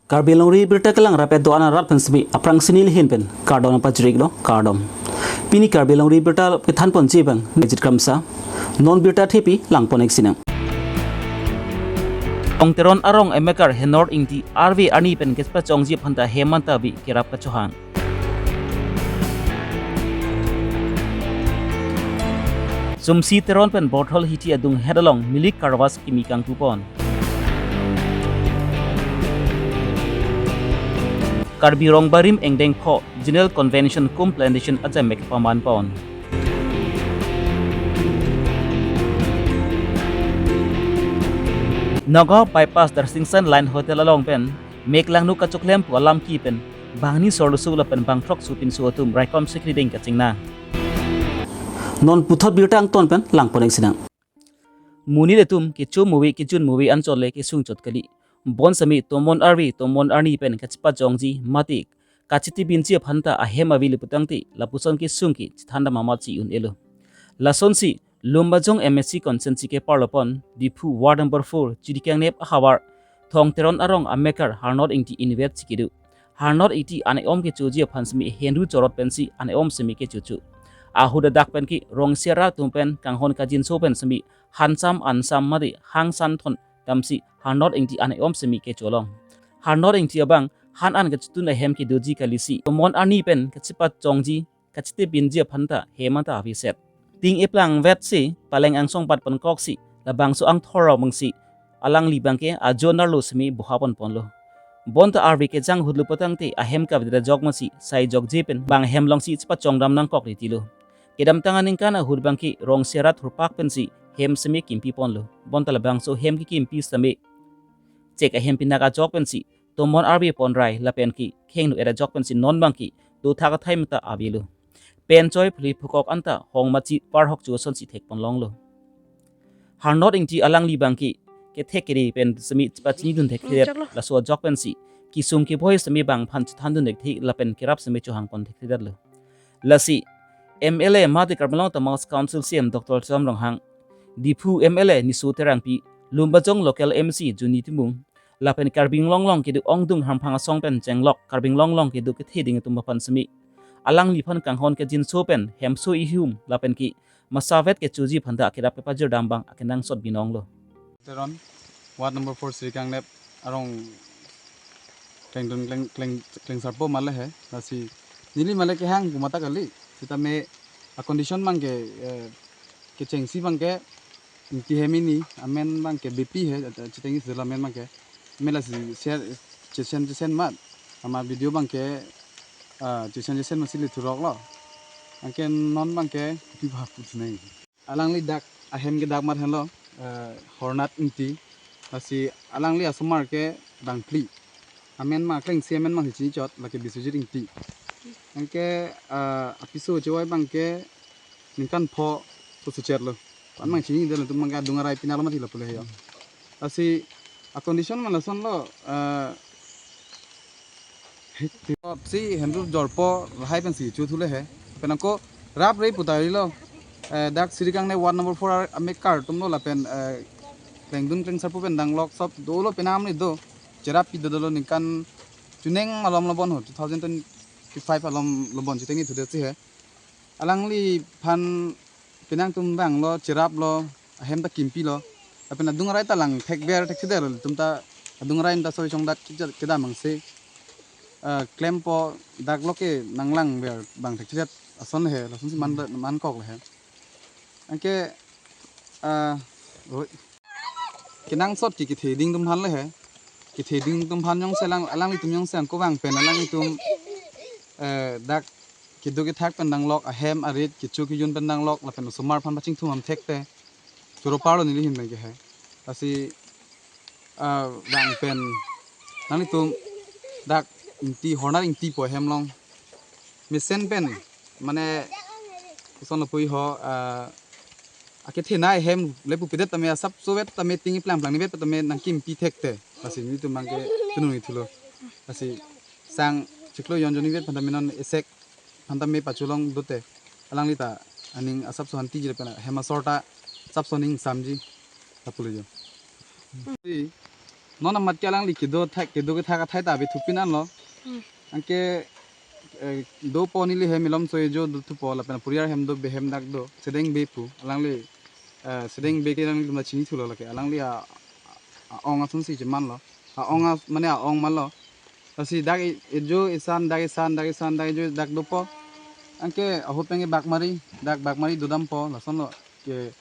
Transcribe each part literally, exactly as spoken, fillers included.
Karbi Longri Birta kelang rap-et do-an arat pen semi aphrangsi neli ahin pen kardom pajir-iklo, kardom. Pini Karbi Longri Birta kethanponji abang Nejit Kramsa. Non birta thepi langpon-ik sinang. Thong Teron arong amekar Henor Ingti arve arni pen kachepachongji aphanta hem anta ave kerap kachohang. Sumsi Teron pen Borthol Hithi adunghet along milik car wash kimi kangtupon. Karbi Rong Barim Engdeng Pho General Convention cum Plantation ajamek pamanpon. Nagaon Bypass Darsingsan Line Hotel along pen mek langno kachoklem pu alam ki pen bangni sorloso lapen bangthrok supinso atum raikom si krideng kachingnang. Non puthot birta angton pen langpon-ik sinang. Monit atum kecho move kejun move anchot le kesung chot kali. Bonsemi tomon arve tomon arni pen kachepachongji mate kachetipinji aphanta ahem avelo putangte lapuson kesung ke chethan dam amatsi un-elo. Lasonsi Lumbajong M A C constituency keparlopon Diphu Ward number four Chirikangnep ahavar Thong Teron arong amekar Harnot Ingti inutvet si kedo. Harnot Ingti an-e-om kechoji aphan semi henru chorot pensi an-e-om semi kechocho. Ahut adak pen ke rongsi arat atum pen kanghon kajinso pen semi hansam ansam mate hangsan thon damsi Harnot Ingti an-e-om semi kecholong. Harnot Ingti abang han an kachetun ahem kedoji kalisi tomon arni pen kachepachongji kachetipinji aphanta hem anta aveset. Ting iplangvetsi paleng angsong patponkok si labangso angthor rok mangsi alangli abangke ajo nerlo semi boha ponponlo. Bonta arve kejang ahutlo putangte ahem kavedet ajok masi sai jokje pen bang hem alongsi chepachongdam nangkok ritilo. Kedamtang aningkan ahut abangke rongsi arat hurpak pensi hem semi kimpiponlo. Bonta labangso hem kekimpi semi chek ahem pinak ajok pensi tomon arve ponrai lapen ke khengno-et ajok pensi non abangke dothak athai mata avelo. Pen choi phli phukok anta hong machi parhok chu asonsi thekponlonglo. Harnot Ingti alangli abangke kethek kere pen semi chepachinidun thekthedet, laso ajok pensi kesung keboi semi bang aphan chethandun thekthe lapen kerap semi chohangpon thekthedetlo. Lasi M L A mate Karbi Anglong Autonomous Council C E M Doctor Tuliram Ronghang, Diphu M L A Niso Terangpi, Lumbajong local M A C Juni Timung, lapen Karbi Anglong along kedo ongdung hamphang asong pen chenglok Karbi Anglong along kedo ketheding atum aphan semi alangliphan kanghon kajinso pen hemso ihum lapen ke masavet kechoji aphanta kedap kepajirdam abang akenangsot binonglo. Teron, Ward number four Chirikangnep arong klengdun kleng kleng klengsarpo male he, lasi neli male kehang pu mata kali, sitame a condition abangke, eh, kechengsi abangke Ingti hem ini, amen abangke B P he, eh, chitengsi dolo amen abangke. Amen lasi share, chesen chesen mat. Ama video abangke, ah, chesen chesen masi lithuroklo. Anke non abangke kopi bhap puthunai. Alangli dak ahem ke dak mat henlo, eh, Harnot Ingti. Lasi alangli asomar ke bangphli. Amen ma klengsi amen ma hichi chot lake Biswajit Ingti. Anke, eh, apiso chewai abangke ningkan pho pusi chetlo. Pan mang chinidetlo atum abangke adung arai pinaklo mati lapu le yo. Lasi a condition ma lasonlo, eh, si henru jorpo lahai pensi chothu le he. Pen ako raprei pu ta rilo. Eh, dak Chirikangnep Ward number four amekar atumlo lapen, eh, klengdun klengsarpo pen danglok sob dolo penam ni do. Cherap pi dolo ningkan chuneng malom lobon ho, two thousand twenty-five alom lobon chitengni thudet si he. Alangliphan penang atum abanglo, cheraplo, ahem ta kimpilo. Lapen adung arai ta lang thekber thekthedetlo atum ta adung arai ta soi song dat kija-, kedam angse. Ah, klempo dak lo ke nanglangver abang thekthedet ason he, lasonsi man, mankok le he. Anke, ah, oi. Kenangsot ke ketheding atum aphan le he. Ketheding atum aphan jongsi alang, alanglitum jongsi ako abang pen alanglitum, eh, dak kedo kethak pen danglok, ahem arit kecho kejun pen danglok, lapen osomar aphan pachingthum ham thekte. Choro parlo neli ahin abangke he. Lasi, ah, abang pen nanglitum dak Ingti, Harnot Ingti pu ahem along mesen pen, mane, koson lapu ho, ah, akethenei ahem le pupedet tame asapso vet tame ting iplang plang nivet tame nangkimpi thekte. Lasi nelitum abangke tunung ithulo. Lasi sang chiklo jon jon nivet aphanta me non esek aphanta me pacholong dote. Alangli ta aning asapso hantiji lapen ahem asor ta asapso ning samji lapulo jo. Si Non amat ke alangli kedo thak, kedo kethak athai ta ave thupin anlo. Hmm. Anke, eh, dopo neli hem Milom Soijo dothupo lapen apuriar hem do behem dak do. Sedeng be pu. Alangli, eh, sedeng be ke alangli ma chinithulo lake. Alangli a, a, a-ong ason si chemanlo. A-ong a, mane a-ong manlo. Lasi dak e-, ejo esan, dak esan, dak esan, dak ejo, dak dopo. Anke ahut pen ke Bagmari, dak Bagmari dodampo, lasonlo. Ke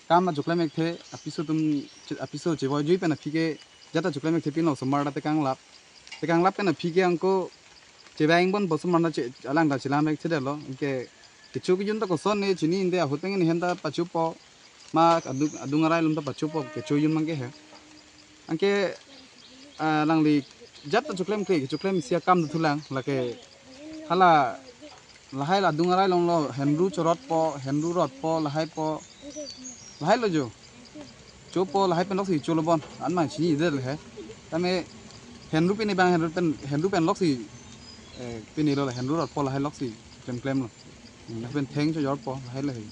kam achoklem ekthe, apiso atum che-, apiso chevoi jui pen aphi ke, jat ta choklem ekthe pinlo osomar ta tekanglap. Tekanglap pen aphi ke anke chevang ponpo osomar ta che-, alang ta chelam ekthedetlo. Anke kecho kejun ta koson ne chini inde ahut pen ne hem ta pachopo. Ma adung, adung arai along ta pachopo kecho kejun abang ke he. Anke, ah, alangli jat ta choklem ke, choklem isi akam dothulang, lake hala lahai la adung arai along lo, henru chorotpo, henru rotpo, lahaipo, lahailo jo. Chopo, lahai pen loksi cholo bon, an mang chinidetlo he. Tame henru pini abang henru pen, henru pen loksi, eh, pinilo la henru rotpo lahai loksi, klemklemlo. Hmm, lapen theng chojorpo, lahai lahai.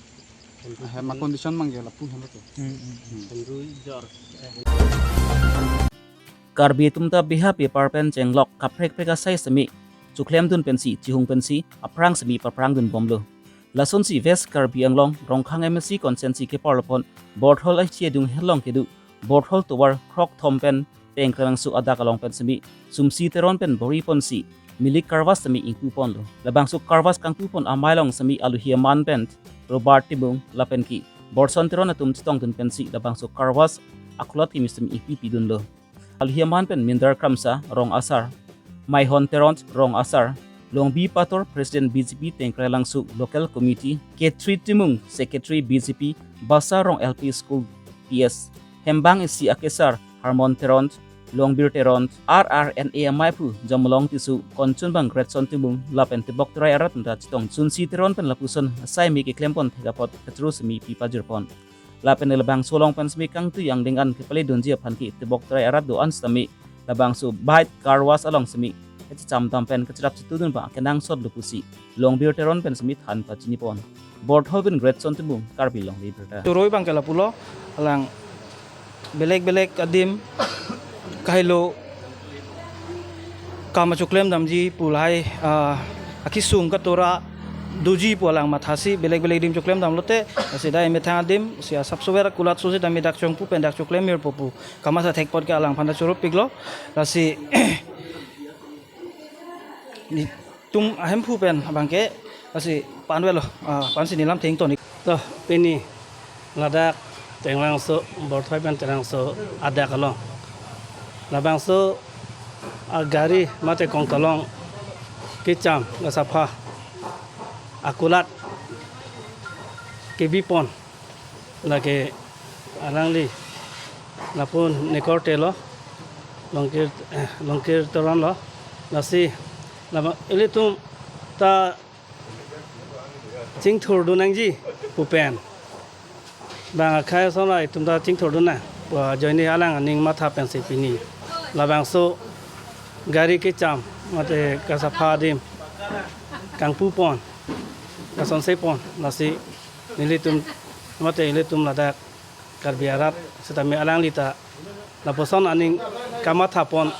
Lahai ma condition abang ke lapu henru to. Hmm, hmm, hmm. Henru jor. Karbi atum ta beha bepar pen chenglok kaprek prek asai semi choklemdun pensi, chihung pensi, aphrang semi paphrangdunbomlo. Lasonsi West Karbi Anglong, Rongkhang M A C constituency keparlo pon, Borthol H T A dung helong kedo, Borthol tovar krok thom pen Tengkralangso adak along pen semi, Sumsi Teron pen bor-i ponsi, milik karwas semi ingpu ponlo. Labangso karwas kangpu pon amei along semi alohi aman pen, Robert Timung lapen ke, Borson Teron atum chetongdun pensi, labangso karwas akulat kimi semi ingpipidunlo. Alohi aman pen Mindar Kramsa, rong asar, Maihon Teron, rong asar, Longbi Pator, President B J P Tengkralangso Local Committee, Ketri Timung, Secretary B J P, Basarong L P School P S, Hembang isi akesar, Harmon Teron, Longbir Teron, R R N A ameiphu, Jomolong Tisso, konchunbang Gretson Timung, lapen tebok terai arat nda chetong Sumsi Teron pen lapuson asai mi keklem pon thek apot kachoro semi pipajir pon. Lapen labangso along pen semi kangtui angdeng an kepaledunji aphan ke tebok terai arat do-an sitame labangso bike karwas along semi kachecham dam pen kacherap chetudun abang kenangsot lo pusi Longbir Teron pen semi than pachini pon. Borthol pen Gretson Timung, Karbi Longle Abirta. Choroi abang ke lapulo, alang belek belek adim kahelo kam achoklem damji pu lahai, ah, akesung katora doji pu alang mathasi belek belek adim choklem damlote, lasi dak emethang adim si asapso ver akulat so si tame dak chongpu pen dak choklem mirpo pu kamatha thek apot ke alangphan ta choropiklo, lasi netum ahemphu pen abang ke, lasi pan avelo, ah, pan si nelam thengton ik. To, pini ladak Tengkralangso, Borthol pen Tengkralangso adak along. Labangso agari mate kongtolong kecham kasapha akulat kebi pon lake alangli lapu nekorte lo, Longkir, eh, Longkir Teron lo, lasi lama ilitum ta chingthurdun nangji pu pen. Bang akhai ason ra itum ta chingthurdun nang pu ajoine alang aning matha pensi pini labangso gari kecham mate kasapha adim kangpu pon, kasonse pon, lasi nelitum mate ilitum ladak Karbi arat sitame alangli ta lapuson aning kamatha pon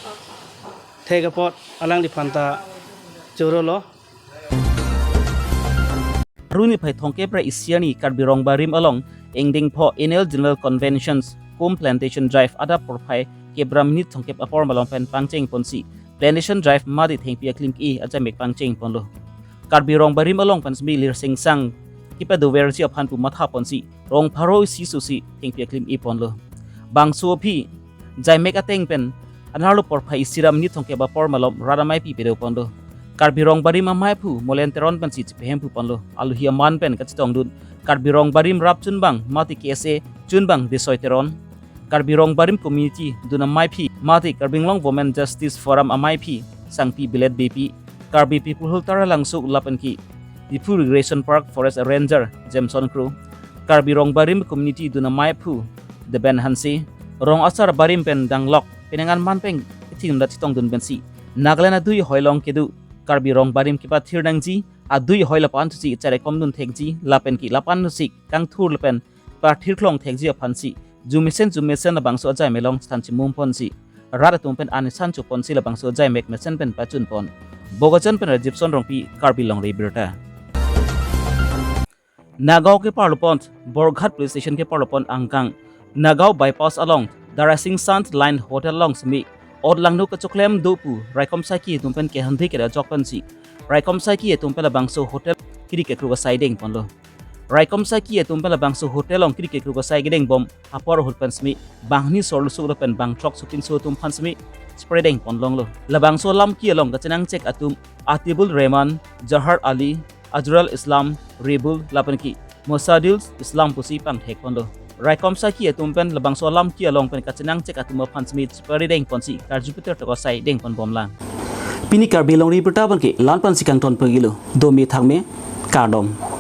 thek apot alangliphan ta chorolo. Aruni phai thongkep ra isi arni Karbi Rongbarim along ingdeng pho Annual General Conventions cum Plantation Drive adap porphai kep ra minit thongkep apor malom pen pangcheng ponsi Plantation Drive mate thengpi aklim ke-e ajamek pangcheng ponlo. Karbi Rongbarim along pen semi lir singsang kepadoverji aphan pu matha ponsi rong pharo isi susi thengpi aklim e ponlo. Bangso aphi jaimek ateng pen anerlo porphai isi ra minit thongkep apor malom rat ameipi pedo ponlo. Karbi Rongbarim ameiphu Molen Teron pensi chepehemphu ponlo. Alohi aman pen kachetongdun Karbi Rongbarim rap chunbang mate K S A chunbang Desoi Teron, Karbi Rongbarim Community dun ameiphi mate Karbi Anglong Women Justice Forum ameiphi Sangpi Bilet Beypi, Karbi People Hall Taralangso lapen ke Diphu Recreation Park Forest Ranger Jameson Kro, Karbi Rongbarim Community dun ameiphu Deben Hanse, rong asar barim pen danglok penang an man pen kethindun ta chetongdun pensi Nagaland adui ahoi along kedo Karbi Rongbarim kepathir nangji, adui ahoi lapu-an thusi cherekomdun thekji lapen ke lapu-an thusi kangthur lapen pathirklong thekji aphansi jumesen jumesen labangso ajaimek along chethan chimum ponsi rat atum pen anisan choponsi labangso jaimek mesen pen pachunpon. Bokajan pen Rajibson Rongpi, Karbi Longri Abirta. Nagaon keparlopon, Borghat Police Station keparlopon angkang, Nagaon Bypass along Dara Singh Sant Line Hotel along semi ot langno kachoklem do pu raikom saiki atum pen kehandi kere ajok pensi raikom saiki atum pen labangso hotel kiri kekruk asai dengponlo. Raikom saiki atum pen labangso hotel along kiri kekruk asai kedengbom apor ahut pen semi banghini sorlusuk lapen bangthrok supinso atum aphan semi spray dengponlonglo. Labangso lamki along kachenangchek atum Atibul Rehman, Jahar Ali, Azrul Islam, Rebul lapen ke Musadil Islam pusi pangthekponlo. Raikom saiki atum pen labangso lamki along pen kachenangchek atum aphan semi spray dengponsi karju peter toko asai dengponbomlang. Pini Karbi Longri Abirta abangke la-an pensi kangton pagilo. Dome thakme, kardom.